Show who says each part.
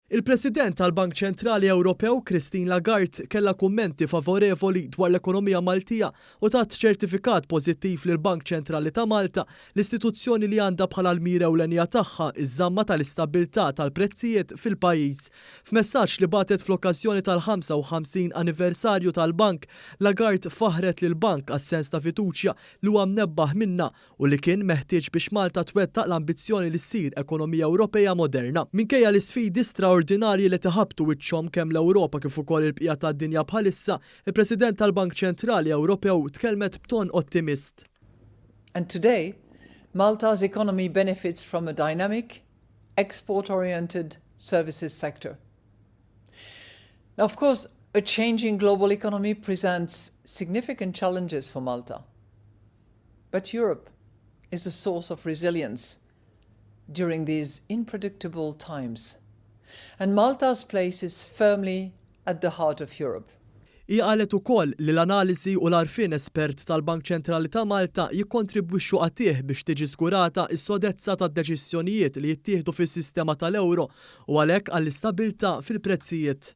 Speaker 1: Il-President tal-Bank Ċentrali Ewropew, Christine Lagarde, kellha kummenti favorevoli dwar l-ekonomija Maltija u tat ċertifikat pożittiv lill-Bank Ċentrali ta' Malta, l-istituzzjoni li għandha bħala l-mira ewlenija tagħha ż-żamma tal-istabbiltà tal-prezzijiet fil-pajjiż. F'messaġġ li bagħtet fl-okkażjoni tal-55 anniversarju tal-bank, Lagarde faħħret lill-bank għas-sens ta' fiduċja li huwa mnebbaħ minnha u li kien meħtieġ biex Malta twettaq l-ambizzjoni li ssir ekonomija Ewropea moderna. Minkejja l-isfidi straordinarji li iħabbtu wiċċhom kemm l-Ewropa kif ukoll il-bqija tad-dinja bħalissa, il-President tal-Bank Ċentrali Ewropew tkellmet b'ton ottimist.
Speaker 2: And today, Malta's economy benefits from a dynamic, export-oriented services sector. Now, of course, a changing global economy presents significant challenges for Malta. But Europe is a source of resilience during these unpredictable times. And Malta's place is firmly at the heart of Europe.
Speaker 1: Hija qalet ukoll li l-analiżi u l-għarfien espert tal-Bank Ċentrali ta' Malta jikkontribwixxu qatigħ biex tiġi żgurata s-sodezza tad-deċiżjonijiet li jittieħdu fis-sistema tal-euro u għalhekk għall-istabbiltà fil-prezzijiet.